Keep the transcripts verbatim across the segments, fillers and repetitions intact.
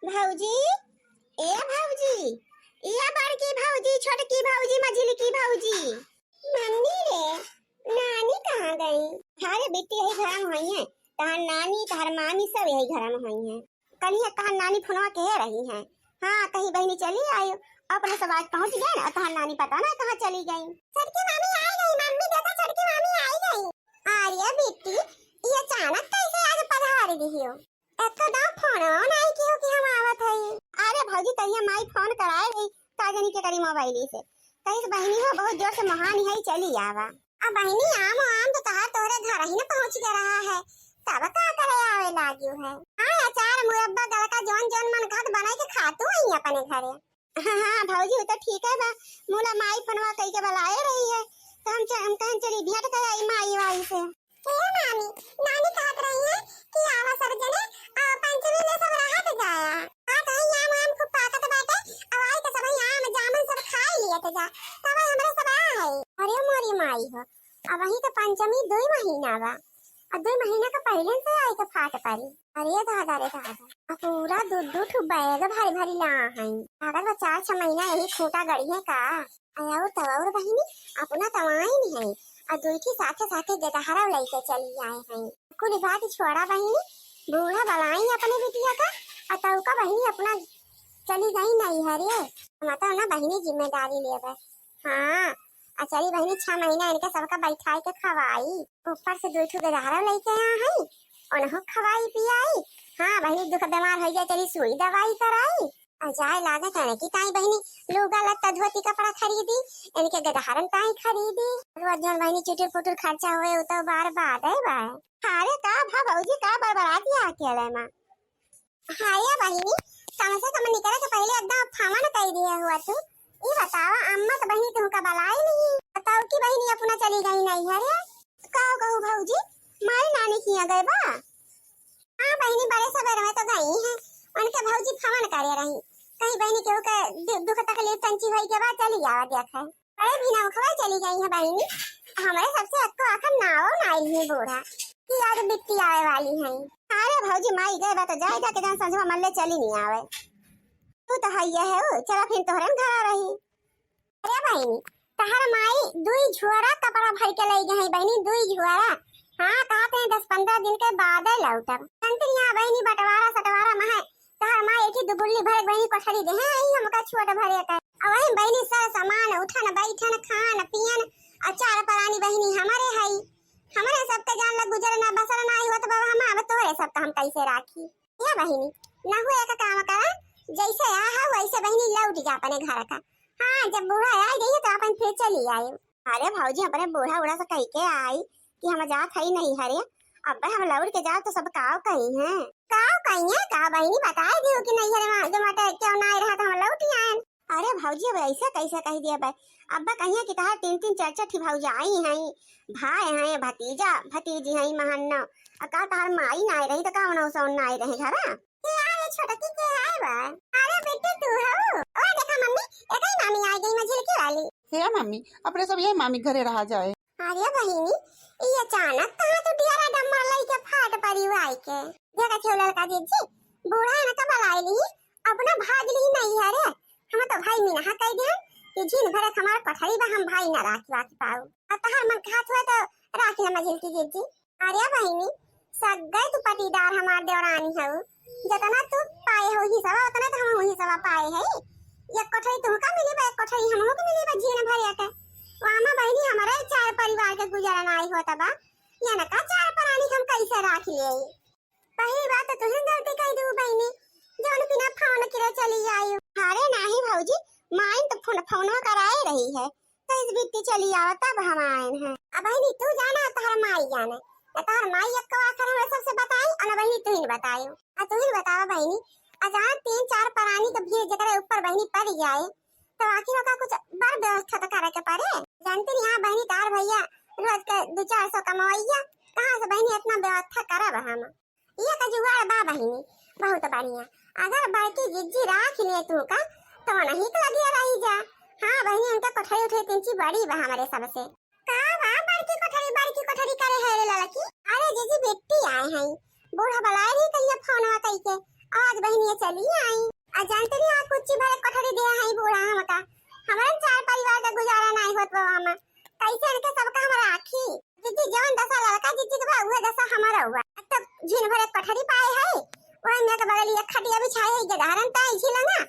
भौजी, ए भौजी, ए बड़की भौजी, छोटकी भौजी, मझिलकी भौजी। मम्मी रे, नानी कहाँ गई? अरे बिट्टी, यही घर में होइहैं। तहार नानी, तहार मामी सब यही घर में होइहैं। कलिया तहार नानी फोनवा किहे रही हैं। हाँ, कही बहिनी चली आयो। अपने सब आज पहुँच गए ना, तहार नानी पता ना कहाँ चली गई। छोटकी मामी आई गई, मम्मी देखा, छोटकी मामी आई गई। अरे बिट्टी, ये अचानक कैसे आज पधार दिहियो? एको दाव फोनो नाई किहो कि हम आवत हई। अरे भौजी, तहिया माई फोन कराए रही, का जानी के करी मोबाइल से। कहिस बहिनी हो, बहुत जोर से मोहानी है, चली आवा। अब बहिनी, आम, आम तो तहार तोहरे घर ही न पहुँच के रहा है, तब का करे आवे लागियो है। हाँ, अचार, मुरब्बा, गलका, जौन जौन मन कहत बनाई के खातू आई अपने घरे। हाँ, हाँ, भौजी, वो तो ठीक है बा। मुला माई फोनवा कई के बुलाए रही है, तो हम च-, हम कहन चली भेंट कर आई माई वाई से। ए मामी, नानी कहत रही है कि आवा सब जने, आ, पंचमी में सब रहत जाया। हाँ, तो यहाँ आम खूब पाकत बाटे, अब आई के सब आम जामुन सब खाई लियत जा, तब हमरे सब आ है। अरे मोरी माई हो, अब वही तो पंचमी दुई महीना बा, अब दुई महीना का पहले से आई के फाट पड़ी। अरे दादा रे दादा, आ पूरा दू दू ठो बैग भारी भारी ला हई। लागत बा चार छह महीना यही खूंटा गड़ी है का? आ और तो और बहिनी, अपना तवाइन है, आ दुई ठी साथे साथे गेदहरा लइके चली आए हैं। कुल बात छोड़ा बहिनी, बूढ़ा बलाई अपने बिटिया का, आ तऊ का बहिनी अपना चली गई नैहरे। हम तो ना बहिनी जिम्मेदारी लेबे। हाँ, आ चली बहिनी, छह महीना इनके सबका बैठाए के खवाई, ऊपर से दुई ठो गेदहरा लइके आ हई, उनहु खवाई पियाई। हाँ बहिनी, दुख बीमार हो जाए, चली सुई दवाई कराई। आ जाए लागे कने कि ताई बहिनी, लुगा लत्ता, धोती कपड़ा खरीदी, इनके गेदहरन ताई खरीदी। रोज जौन बहिनी चुटुर पुटुर खर्चा होए, उ तो बार बाद है बा। अरे का भा भौजी, का बड़बड़ात या अकेले मा? हाँ ये बहिनी, कम से कम निकले के पहले एकदम फोन कई दिए हुआ तू। ई बतावा, अम्मा तो बहिनी तुमका बुलाई नहीं, बताओ कि बहिनी अपना चली गई नैहरे। का कहू भौजी, माई नानी किहाँ गए बा? हाँ बहिनी, बड़े सबेर में तो गई हैं, उनके भौजी फोन करे रही, कहीं बहिनी केहू के दु-, दुख तकलीफ तंची होई के बा, चली आवा देखे। अरे बिना उखवा चली गई है बहिनी, हमरे सबसे अक्को आखिर नाव ना आई है बूढ़ा कि आज बिट्टी आवे वाली है। अरे भौजी, माई गए बा तो जाए, जाके जान संझवा मल्ले चली नहीं आवे। तू तो हइये है, चला फिर तोहरे घर रही। अरे बहिनी, तहर माई दुई झोरा कपड़ा भर के लई गई बहिनी, दुई झोरा। हाँ, कहत हैं दस पन्द्रह दिन के बाद लौटब। संतरी यहाँ बहिनी बंटवारा सटवारा में है, तहर माई एक ही दुबुल्ली भर बहिनी कोठरी दे हैं, यही हमका छोट भरे का। अब वही बहिनी सर सामान उठन बैठन खान पियन, और चार परानी बहिनी हमारे हई, हमारे सबके जान लग गुजर ना बसर ना ही होत बाबा, हम अब तोरे सबका हम कैसे राखी? ए बहिनी, ना हुए एक काम करा, जैसे आ है वैसे बहिनी लौट जा अपने घर का। हाँ, जब बूढ़ा आ गई है तो अपन फिर चली आए। अरे भौजी, अपने बूढ़ा उड़ा से कह के आई कि हम जात हई नैहरे, अब हम लौट के जाओ तो सब काव कही हैं। काव कही है का बहिनी, बताए दियो कि नैहरे में जो मटे क्यों ना रहा तो हम लौट आए। अरे भौजी, अब ऐसे कैसे कह दिया बे? अब्बा कहिया कि तहार तीन तीन चार चार ठी भौजाई हैं, भाई हैं, भतीजा भतीजी हैं, महन्नो। आ का तहार माई ना आई रही तो का उन्हों सौन ना आई रहे घरा? के आए छोटकी, के आए बा? अरे बेटी तू हो? ओ देखा मम्मी, एकई मामी आ गई, मझिलकी वाली। हे मम्मी, अपने सब ये मामी घरे रहा जाए। अरे बहिनी, ई अचानक कहाँ तू ढियारा डम्मर लइके फाट परी आई के? देखा छेउ ललका जीजी, बूढ़ा न कब लाई ली, अपना भाग ली नहीं है रे। हम तो भाई मिनहा कह दिहन कि झिन भरे हमार कोठरी बा, हम भाई ना राख, राख पाऊ। आ तहार मन कहत हुआ तो राख ले मझिलकी जीजी। अरे बहिनी, सग्गई तू पटीदार हमार देवरानी हऊ, जतना तू पाए हो हिस्सा, उतना तो हम हिस्सा पाए है। एक कोठरी तुमका मिली बा, एक कोठरी हमहू के मिली बा, झिन भरे के। वामा बहिनी, हमारे चार परिवार के गुजारा नाई होता बा, या ना का चार परानी हम कैसे राख लिए? पहली बात तो तुहे गलती कह दू बहिनी, जौन बिना फोन करे चली आई। अरे नाही भौजी, माइन तो फोन, फोनवा कराए रही है, तो इस बिट्टी चली आवा तब हम आए हैं। अब बहिनी तू जाना, तहर माई जाने, ना तहर माई एक आखिर हमें सबसे बताई और ना बहिनी तुहिन बताई। आ तुहिन बतावा बहिनी, अचानक तीन चार परानी के भीड़ जकरे ऊपर बहिनी पड़ जाए, तो आखिर ओका कुछ बड़ व्यवस्था तो करे के पड़े। जानती नहीं, हाँ बहिनी, तार भैया रोज के दो चार सौ कमाइया, कहाँ से बहिनी इतना व्यवस्था करब हम? ये का जुगाड़ बा बहिनी, बहुत बढ़िया। अगर बड़की जिज्जी राख ले तू का, तो नहीं के लगिया रही जा। हाँ बहिनी, उनका कोठरी उठरी तिंची बड़ी बा हमारे सबसे। का बा बड़की कोठरी, बड़की कोठरी करे है रे लड़की? अरे जिज्जी, बिट्टी आए हैं, बूढ़ा बुलाए रही कहिया फोनवा कई के, आज बहिनी ये चली आई। आ जानते नहीं, आज कुच्ची भरे कोठरी दे है बूढ़ा हमका। हमारे चार परिवार का गुजारा नहीं होत बा हम। कैसे इनके सबका हम राखी? जिज्जी, जवन दशा लड़का जिज्जी के बा, उहे दशा हमारा हुआ। अब तो झिन भरे कोठरी पाए है, वही में के बगली एक खटिया बिछाए है, गदहरन ताई झिलंगा,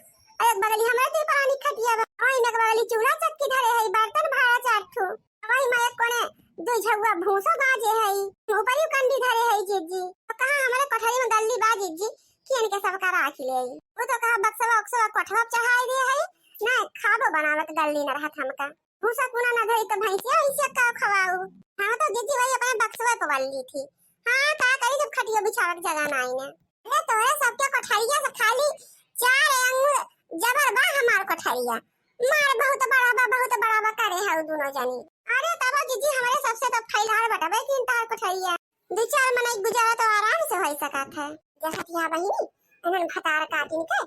और एक बगली हमारे ती पुरानी खटिया बा, वही में के बगली चूल्हा चक्की धरे है, बर्तन भाड़ा चार ठो, वही में एक कोने दो झउआ भूसा बाजे है, ऊपरी कंडी धरे है जिज्जी। तो कहाँ हमारे कोठरी में गल्ली बा जिज्जी कि इनके सबका राखी ले आई? वो तो कहा बक्सवा उक्सवा कोठवा चढ़ाई दे है, ना खाबो बनावत गल्ली न रहत हमका। भूसा कूना ना धरी तो भैंसिया वैसिया का खवाऊ? हम तो जिज्जी वही अपने बक्सवा पे बल्ली थी। हाँ, का करी जब खटियो बिछावत जगह ना आई ना। अरे तोरे सबके कोठरिया से खाली चार आंगुर जबर बा हमार कोठरिया। मार बहुत बड़ा बा, बहुत बड़ा बा करे है दोनों जनी। अरे तब जिज्जी हमारे सबसे तो फैलाड़ बटबे की तार कोठरिया। दो चार मनई गुजारा तो आराम से हो सकत है। देखत यहाँ बहिनी, इन्हन भतार काटिन के,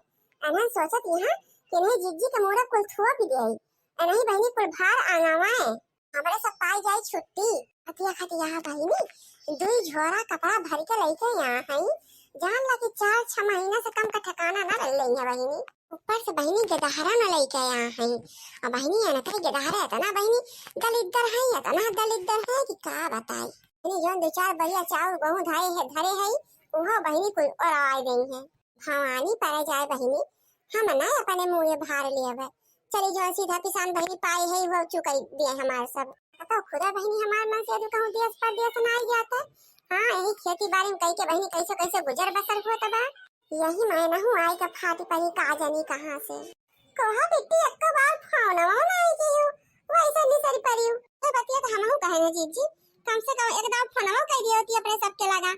इन्हन सोचत यहाँ कि इन्हें जिज्जी के मुड़ा कुल थुआ भी दे। इन्हें बहिनी कुल भार आंगवाए। हमरे सब पाई जाई छुट्टी। खतिया खतिया बहिनी, दुई झोरा कपड़ा भर के लइके यहाँ है। जान ला कि चार छह महीना से कम का ठिकाना ना रह लेंगे बहिनी। ऊपर से बहिनी गदहरा न लइके यहाँ है। अब बहिनी अनकर गदहरा इतना बहिनी दलिद्दर है, इतना दलिद्दर है कि का बताई। इन्हें जौन दो चार बढ़िया चाउर गहूँ धरे है, धरे है, उहो बहिनी कुल ओराय देई है। भवानी परे जाए बहिनी, हम ना अपने मुँहे भार लेब। चली जौन सीधा किसान बहिनी पाए है, वो चुकाई दिए हमार सब। तो खुदा बहिनी हमार मन से यदि कहूँ देश परदेश ना आई जाते। हाँ, यही खेती बाड़ी में कई के बहिनी कैसे कैसे गुजर बसर होत बा। यही मैं नहूँ आई का फाटी परी का जानी कहाँ से। कहो बिट्टी, एको बार फोनवा ना आई गयो, वैसे निसरी परियो। ये बतिया तो हमहू कहे ना जीजी, कम से कम एक दाव फोनवा कह दियो होती अपने सबके लगा,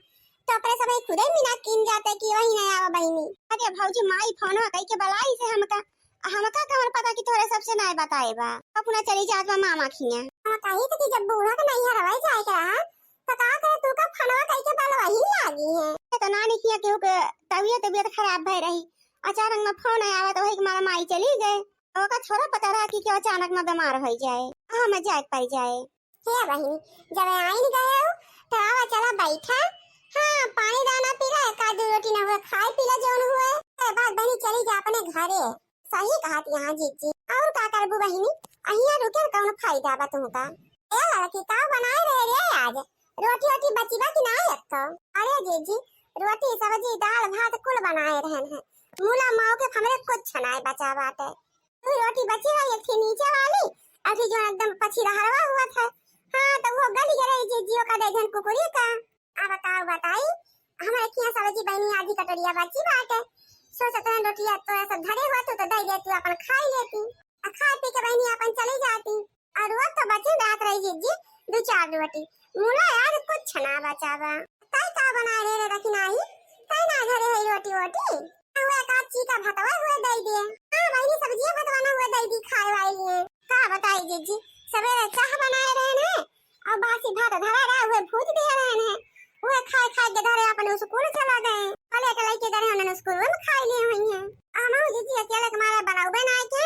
तो अपने सब खुदे मिना किन जाते कि वही नहीं आवा बहिनी। अरे भौजी, माई फोनवा कह के बलाई से हमका, हमका कमर पता कि तोरे सबसे नहीं बताए बा। अपना चली जात बा मामा खिया। हम कही तो कि जब बूढ़ा के नहीं हरवाई जाए के रहा, तो का करे तू का फोनवा कह के बलवाही लागी है। ये तो नानी खिया केहू के तबियत, तबियत खराब भय रही, अचानक में फोन आया तो वही के मारा माई चली गए। ओका छोरा पता रहा कि, कि अचानक में बीमार हो जाए, हम जाए के पड़ जाए। हे बहिनी, जब आइन गए हो, तो आवा चला बैठा। हाँ, पानी दाना पी ला, एक आध रोटी ना हुआ, खाए पी ला जौन हुए। ए बात बहिनी चली जा अपने घरे। सही कहत यहाँ जीजी। और का करबू बहिनी, अहिया रुके कौन फायदा बा तुमका। ए लड़की का बनाए रहे रे आज? रोटी ओटी बची बा कि ना एक तो? अरे जीजी, रोटी सब्जी दाल भात कुल बनाए रहन है। मुला माओ के हमरे कुछ नाय बचा बाटे। तू रोटी बची रही एक थी नीचे वाली, और फिर जो एकदम पछी रहरवा हुआ था। हाँ, तो वो गल गए रही जीजी का दे जन कुकुरी का। अब बताओ बताई, हमारे खिया सब्जी बनी आधी कटोरिया बची बाटे। सोचत हन रोटिया तो ऐसा धरे हुआ तू तो दे देती अपन खाई लेती। आ खाए पी के बहनी अपन चली जाती। और वो तो बची रात रही जीजी दो चार रोटी। मुला यार कुछ ना बचावा। ताई का बनाए रे रे रखी नाही? ताई ना घरे है रोटी वोटी? हुए का चीका भतवा हुए दे दिए। हाँ बहनी सब्जिया भतवा ना हुए दे दी खाए वाली है। का बताई जीजी, सवेरे चाह बनाए रहे ने, और बासी भात धरा रहा, उहे भूज दिया रहन है। उहे खाए खाए के धरे अपन स्कूल चला गए। भले के लइके धरे उन्हें स्कूल में खाई लिए हुई हैं। हमहू जीजी अकेले के मारे बनाउबे ना के।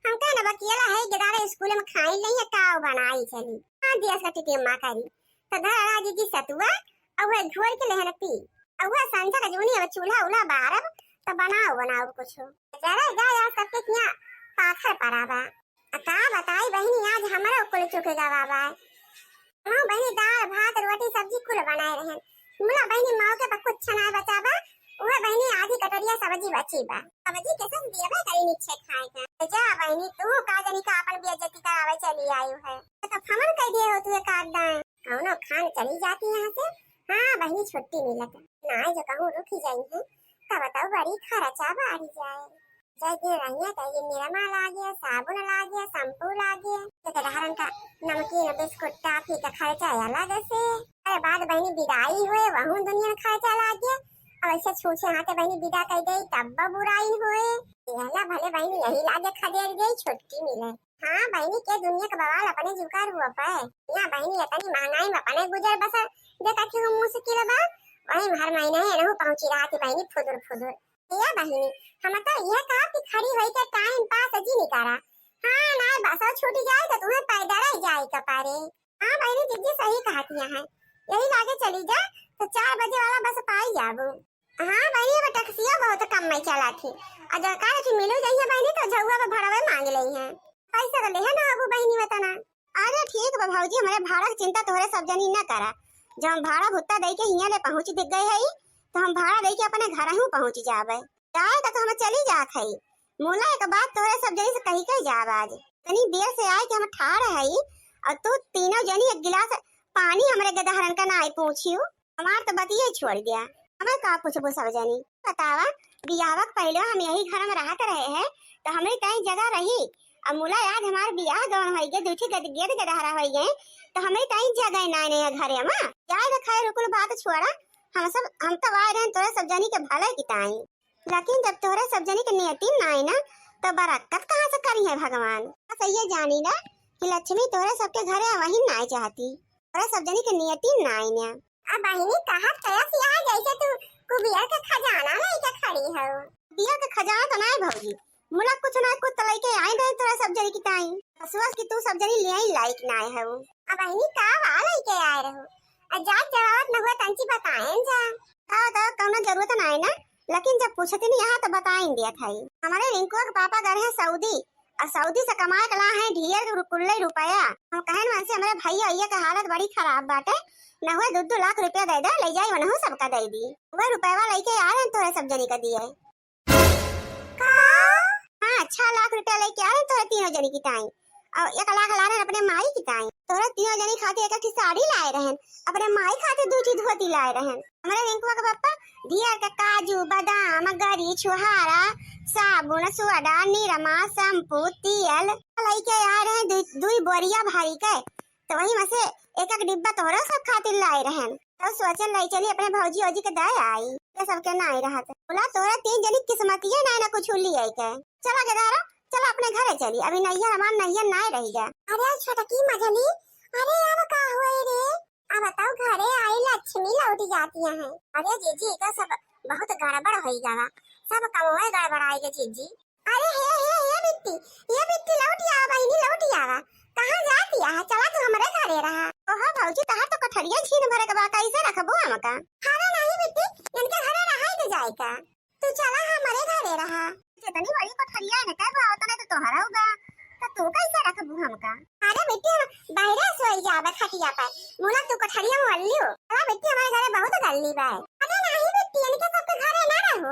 हम कहे ना बकियला है, गदारे स्कूल में खाई ले है, का बनाई चली। हाँ, दिया सा टिटिम्मा करी। तो धरा रहा जीजी सतुआ, और उहे घोर के लेहन पी। और उहे संझा का जूनी अब चूल्हा उल्हा बारब, तो बनाओ, बनाओ कुछ। जरा जा यार सबके किया पाथर परा बा। आ का बताई बहिनी, आज हमरो कुल चुक गवा बा। हाँ बहिनी, दाल, भात, रोटी, सब्जी कुल बनाए रहन। मुला बहिनी, मौके पर कुछ ना बचा बा, उहे बहिनी आधी कटोरिया सब्जी बची बा। सब्जी के संग दियबे करी नीचे खाए का। तो जा बहिनी, तू का जनी का अपन बेइज्जती करावे चली आयु है। तो हमन कह दिए हो तू एक आध दाएं। कौनो खान चली जाती यहाँ से। हाँ बहिनी, छुट्टी मिलत। ना जो कहूँ रुकी जाई है, तब तो बड़ी खर्चा बाढ़ी जाए। जय दिन रहिया, तय दिन निरमा लागे, साबुन लागे, शैम्पू लागे, एक धारन का नमकीन, बिस्कुट, टॉफी का खर्चा अलग से। अरे बाद बहिनी विदाई हुए, वहू दुनिया खर्चा लागे। अब ऐसे छूछे हाथे बहिनी विदा कर गई, तब बुराई हुए। यहला भले बहिनी यही लागे खदेड़ गई, छुट्टी मिले। हाँ बहिनी, के दुनिया का बवाल अपने जुगाड़ हुआ पे। यहाँ बहिनी इतनी महंगाई में अपने गुजर बसर देखा कि वो मुश्किल बा। वही हर महीने है रहू पहुँची रहा थी बहिनी फुदुर फुदुर। या बहिनी, हम तो यह कहा कि खड़ी होई के टाइम पास जी नहीं करा। हाँ, ना बस छूट जाए तो तुम्हें पैदल ही जाए के पड़े। हाँ बहिनी, जीजी सही कहती है, यही लागे चली जा तो चार बजे वाला बस पाई जाबू। हाँ बहिनी, अब टैक्सियो बहुत कम में चला थी। और जब कहा कि मिलू जाइए बहिनी, तो झउआ पे भड़वे मांग लेइहैं। पैसा तो लेहे ना अबू बहिनी वतना। अरे ठीक बा भौजी, हमरे भाड़ा के चिंता तोहरे सब जनी न करा। जब हम भाड़ा भुत्ता दे के हियाँ ले पहुँच दे गए हई, तो हम भाड़ा दे के अपने घर हूँ पहुँच जाबे। जाए का तो हम चली जात हई। मुला एक बात तोहरे सब जनी से कही के जाब आज। तनी बेर से आए के हम ठाड़ हई, और तू तीनों जनी एक गिलास पानी हमरे गदहरन का ना आई पूछियो। हमार तो बतिये छोड़ दिया, हमें का पूछबू सब जनी? बतावा, बियाहवा के पहिले हम यही घर में रहत रहे हैं, तो हमरे ताई जगह रही। अब मुला आज हमार बियाह गवन होई गए, दूठी गद-, गेद गदहरा होई गए, तो हमरे ताई जगह ना नहीं है घरे में। जाए तो खैर, कुल बात छोड़ा, हम सब, हम तो आए रहे तोरे सब जनी के भले की ताई, लेकिन जब तोरे सब जनी के नियति ना आई ना, तो बरकत कहाँ से करी है भगवान? बस ये जानी ना कि लक्ष्मी तोरे सबके घरे वही ना चाहती, तोरे सब जनी के नियति ना आई ना। अब बहिनी, कहत कयस यहाँ जैसे तू कुबेर के खजाना लेके खड़ी हो। कुबेर के खजाना तो नाय भौजी, मुला कुछ ना कुछ तो लेके आई दे तोरा सब जनी की ताई। सोच कि तू सब जनी ले आई लायक नाय हो। अब बहिनी, का वा लेके आए रहो? आ जात जवाबत न हुआ तंची बताएन जा। का तो कौनो जरूरत नाय ना, लेकिन जब पूछते नहीं यहाँ तो बताएन दिया था। हमारे रिंकुआ के पापा गए हैं सऊदी, और सऊदी से कमाए के ला है ढेर रु-, कुल्ले रुपया। हम कहन मन से, हमरे भैया, भैया के हालत बड़ी खराब बाटे, न हुए दो दो लाख रुपया दे दे, ले जाई वनहु सबका दे दी। वह रुपया लेके आ रहे तोरे सब जनी का दिए। का? हाँ, छह लाख रुपया लेके आ रहे तोरे तीनों जनी की ताई, और एक लाख ला रहे अपने माई की ताई। तोरे तीनों जनी खातिर एक एक ठे साड़ी लाए रहन, अपने माई खातिर दो ठे धोती लाए रहन। हमरे रिंकुआ के पापा ढेर के काजू, बादाम, गरी, छुहारा, साबुन, सोडा, निरमा, शैम्पू, तेल लेके आए रहे दुई, दुई बोरिया भरी के। तो वही में से एक एक डिब्बा तोहरो सब खातिर लाए रहन। तो सोचन लाई चली अपने भौजी ओजी के दे आई, ये सबके नाई रहत। बोला तोहरे तीन जनी किस्मतिये नाई ना कुछ लिए के। चला गेदारा, चला अपने घरे चली, अभी नैहर हमार नैहर नाई रही जा। अरे छोटकी मझली, अरे अब का हुए रे? अब बताओ, घरे आई लक्ष्मी लौट जाती हैं। अरे जीजी, ई तो सब बहुत गड़बड़ होई गवा, सब कमवे गड़बड़ाई गे जीजी। अरे हे, हे, हे बिट्टी, ये बिट्टी लौट आवा बहिनी, लौट आवा। कहाँ जाती है? चला तू हमरे घरे रहा। ओहो भौजी, तहार तो कठरिया छीन भरे के बा, कैसे रखबू हमका? अरे नहीं बिट्टी, इनके घरे रहा ही तो जाए का। तू चला हमरे घरे रहा। जितनी बड़ी कोठरिया है ना, कह बा, उतने तो तोहरा होगा। तो तू कैसे रखबू हमका? अरे बिट्टी, हम बाहरे सोई जाबे खटिया पर। मुला तू कोठरिया में वल्लियो। चला बिट्टी, हमारे घरे बहुत गल्ली बा। अरे नहीं बिट्टी, इनके सबके घरे ना रहो।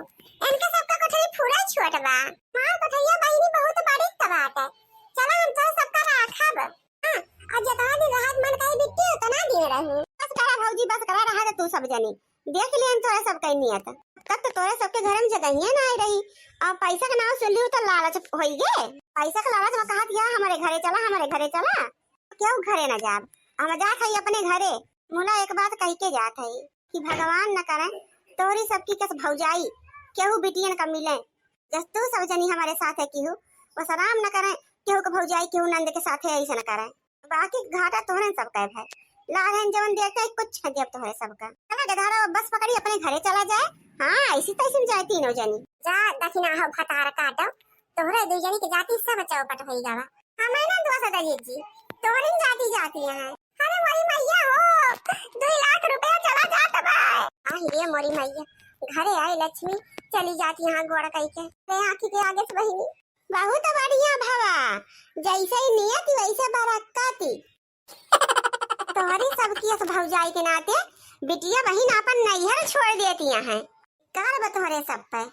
इनके सबका कोठरी पूरा छोट बा। हमार कोठरिया बहिनी बहुत बड़ी त बाटे। चला हम तो सबका राखब। हाँ, और जितना दिन रहत मन कही बिट्टी, उतना दिन रहू। बस करा भौजी, बस करा, रहा दे तू सब जनी। देख लियन तोरा सब कई नियत। तब तो तोरे सबके घर में जगहिए ना आई रही। अब पैसा के नाव सुन लियो तो लालच होई गे। पैसा के लालच में कहत या हमरे घरे चला, हमरे घरे चला। केहू घरे ना जाब। हम जात हई अपने घरे। मुला एक बात कह के जात हई कि भगवान न करे तोरी सबकी कस भौजाई केहू बिटियन का मिले। जस तू सब जनी हमरे साथ है केहू, बस आराम न करे केहू के भौजाई केहू नंद के साथ है, ऐसे न करे। बाकी घाटा तोहरे सब कहे भाई। लाहन जवन देखते हैं, कुछ न दियब तोहरे सबका। चला गधारा, बस पकड़ी अपने घरे चला जाए। हाँ, ऐसी तैसी में जाए तीनों जनी। जा दखिना हो भतार काटो, तोहरे दू जनी के जाति सब चौपट होई जावा। हमें ना दोष दे जीजी, तोहरे जाति जाति है। अरे मोरी मैया हो, दो लाख रुपया चला जात बा। आहि रे मोरी मैया, घरे आई लक्ष्मी, चली जाती यहाँ गोड़ कई के। ले आँखी के आगे से बहिनी। बहुत बढ़िया भवा, जैसे ही नियत वैसे बरकती। तोहरी सबकी अस भौजाई के नाते बिटिया बहिन आपन नैहर छोड़ देती हैं। कार बा तोहरे सब पे।